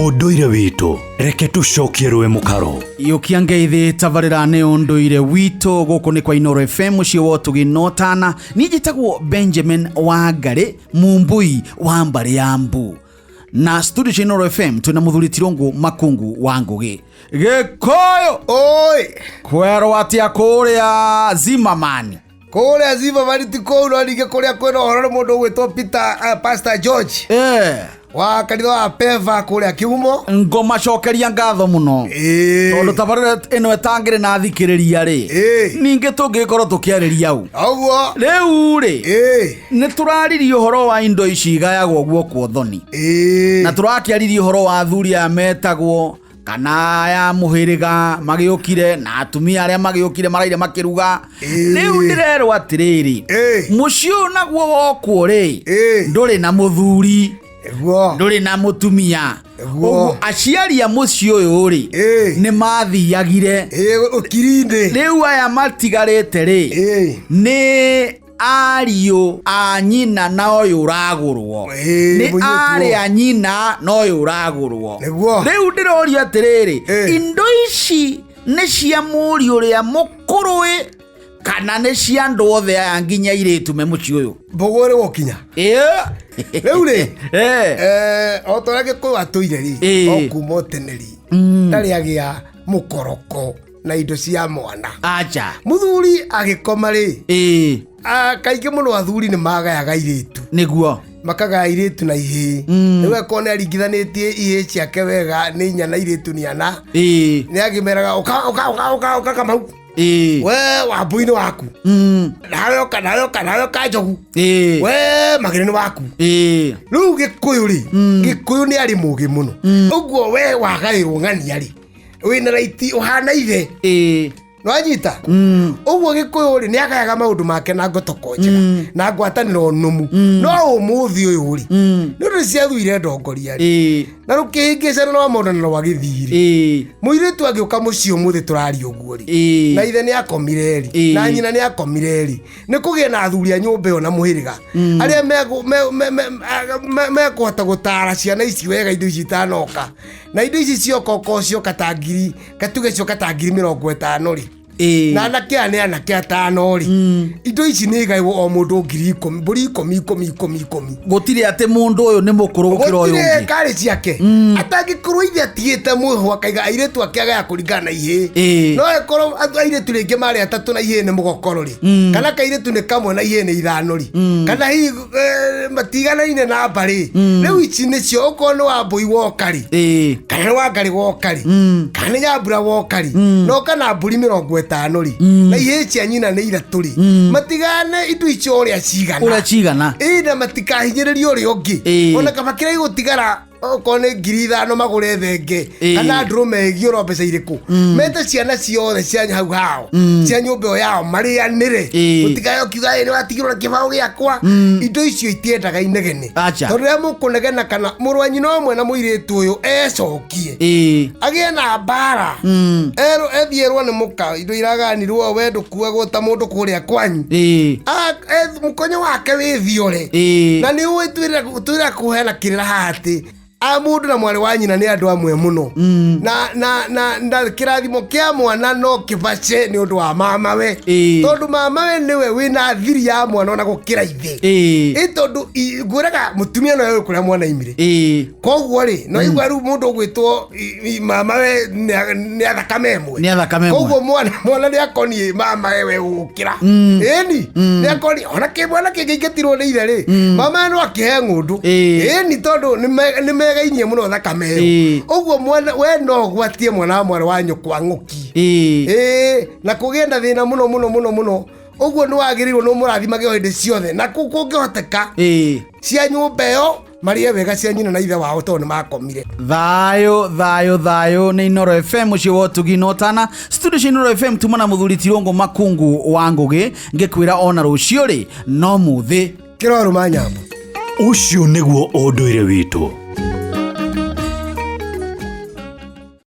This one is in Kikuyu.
Ũndũire witũ reke tũcokie rũĩ mũkaro. Yũkia ngeithi tabarĩra nĩ ũndũire witũ gũkũ nĩ kwa Inoro FM mũciĩ wa ũtugi na ũtana. Niĩ njĩtagwo Benjamin Wangarĩ Mumbui wa mbarĩ ya Mbu, na studio cia Inoro FM twĩna mũthuri Tirũngũ Makungu wa Ngũgĩ Gĩkũyũ. Oi. Kwerwo atĩa kũrĩa Zimmerman? Kũrĩa Zimmerman ti kũu, no ningĩ kũrĩa kwĩna ũhoro nĩ mũndũ ũgwĩtwo Peter, Pastor George wa kanitha wa Peva kũrĩa Kĩhumo. Ngomacokeria ngatho mũno tondũ tabarĩra ĩno ĩtangĩrĩ na thikĩrĩria rĩ, ningĩ tũngĩgĩkorwo tũkĩarĩria u. Ũguo. Rĩu rĩ, nĩ tũraririe ũhoro wa indo ici igayagwo guokwo thoni, na tũrakĩaririe ũhoro wa athuri aya metagwo kana ya mũhĩrĩga magĩũkire na atumia arĩa magĩũkire maraire makĩruga. Rĩu ndĩrerwo atĩrĩrĩ, mũciĩ ũyũ naguo wokwo rĩ, ndũrĩ na mũthuri, ndũrĩ na mũtumia. Ũguo aciari a mũciĩ ũyũ rĩ, nĩ mathiagire ũkiri-inĩ. Rĩu aya matigarĩte rĩ, nĩ ariũ a nyina na ũyũ ũragũrwo, nĩ mũirĩtu arĩ a nyina na ũyũ ũragũrwo. Rĩu ndĩroria atĩrĩrĩ, indo ici nĩ cia mũriũ ũrĩa mũkũrũ ĩ, kana nĩ cia andũ othe aya nginya airĩtu me mũciĩ ũyũ? Mbũgũ ĩrĩ gũkinya. Rĩu rĩ, o ta ũrĩa Gĩkũyũ atũire rĩ, o kuma o tene rĩ, ndarĩ agĩa mũkoroko na indo cia mwana. Acha. Mũthuri agĩkoma rĩ, kaingĩ mũno athuri nĩ magayaga airĩtu. Makagaya airĩtu na ihĩĩ. Rĩu akorwo nĩ aringithanĩtie ihĩĩ ciake wega nĩ inya na airĩtu nĩ ana, nĩ agĩmeraga ũka ũka ũka ũka ũka Kamau, we Wambui nĩ waku, nawe ũka, nawe ũka, nawe ũka Njogu, we Magĩrĩ nĩ waku. Rĩu Gĩkũyũ rĩ, Gĩkũyũ nĩ arĩ mũgĩ mũno. Ũguo we wagaĩrwo ng'ania rĩ, wĩna raiti ũhana ithe. Nwanyita ũguo Gĩkũyũ rĩ, nĩ agayaga maũndũ make na ngotoko njega na ngwatanĩro nũmu. No ũmũthĩ ũyũ rĩ, nĩ ũndũ ciathuire ndongoria rĩ, na rũkĩhĩngĩcana rwa mũndũ na rwa gĩthii rĩ, mũirĩtu agĩũka mũciĩ ũmũthĩ tũraria ũguo rĩ, na ithe nĩ akomire rĩ, na nyina nĩ akomire rĩ, nĩ kũgĩa na athuri a nyũmba ĩyo na mũhĩrĩga arĩa mekũhota gũtara ciana ici wega indo ici itanoka. Na indo ici cioka, okorwo cioka ta ngiri, katuge cioka ta 50,000 rĩ, na anake aya nĩ anake atano rĩ, indo ici nĩ igaĩrwo o mũndũ 10,000, mbũri ikũmi ikũmi ikũmi ikũmi. Gũtirĩ atĩ mũndũ ũyũ nĩ mũkũrũ gũkĩra ũyũ Gũtirĩ ũngĩ. karĩ ciake atangĩkorwo ithe atigĩte mwĩho akaiga airĩtu ake agaya kũringana na ihĩĩ. No ĩkorwo airĩtu rĩngĩ marĩ atatũ na ihĩĩ nĩ mũgokoro rĩ, kana kairĩtu nĩ kamwe na ihĩĩ nĩ ithano rĩ, kana hihi matiganaine namba rĩ. Rĩu ici nĩcio, okorwo nĩ Wambũi woka rĩ, kana nĩ Wangarĩ woka rĩ, kana nĩ Nyambura woka rĩ, na oka na mbũri 50 rĩ, na ihĩĩ cia nyina nĩ ithatũ rĩ, matigane indo icio ũrĩa cigana. Ũrĩa cigana. Ĩĩ, na matikahinyĩrĩrie ũrĩa ũngĩ. Ona kaba kĩrĩa gĩgũtigara, okorwo nĩ 5,000 magũre thenge kana ndũrũme ĩgiũrwo mbeca irĩkũ, mete ciana ciothe cia hau hao cia nyũmba ĩyo yao marĩanĩre. Gũtikae ũkiuga ĩ nĩ watigirwo na kĩbaũ gĩakwa. Indo icio itiendaga inegene. Acha. Tondũ rĩrĩa mũkũnegena kana mũrũ wa nyina ũmwe na mũirĩtu ũyũ ecokie agĩe na mbara, erwo ethiĩrwo nĩ mũka indo iraganirwo, we ndũkuagwo ta mũndũ kũrĩa kwanyu. Mũkonyo wake wĩthiore. Na nĩ ũĩ twĩra kũheana kĩrĩra haha atĩ a mũndũ na mwarĩ wa nyina nĩ andũ amwe mũno, na kĩrathimo kĩa mwana no kĩbace nĩ ũndũ wa mamawe, tondũ mamawe nĩwe wĩna thiri ya mwana ona gũkĩra ithe. Ĩ tondũ ngwĩraga mũtumia no ũyũ kũrĩa mwana imire. Koguo rĩ, no igua rĩu mũndũ ũgwĩtwo mamawe nĩ a thakame ĩmwe. Nĩ a thakame ĩmwe. Koguo mwana nĩ akoniĩ mamawe we gũkĩra, ĩni nĩ akoniĩ ona kĩ mwana kĩngĩingĩtirwo nĩ ithe rĩ, mamawe no akĩhe ng'ũndũ. Ĩni tondũ nĩ megainie mũno thakame ĩyo. Ũguo mwana we no ũgwatie mwana wa mwarĩ wa nyũkwa ng'ũki, ĩĩ, na kũgĩe na thĩna mũno mũno mũno mũno. Ũguo nĩ wagĩrĩirwo nĩ ũmũrathimage o hĩndĩ ciothe, na kũu kũngĩhoteka cia nyũmba ĩyo marĩe wega cia nyina na ithe wao tondũ nĩ makomire. Thayũ thayũ thayũ. Nĩ Inoro FM mũciĩ wa ũtugi na ũtana, studio cia Inoro FM tuma na mũthuri Tirũngũ Makungu wa Ngũgĩ, ngĩkwĩra ona rũciũ rĩ no mũthĩ. Kĩrorũma nyambo. Ũcio nĩguo ũndũire witũ.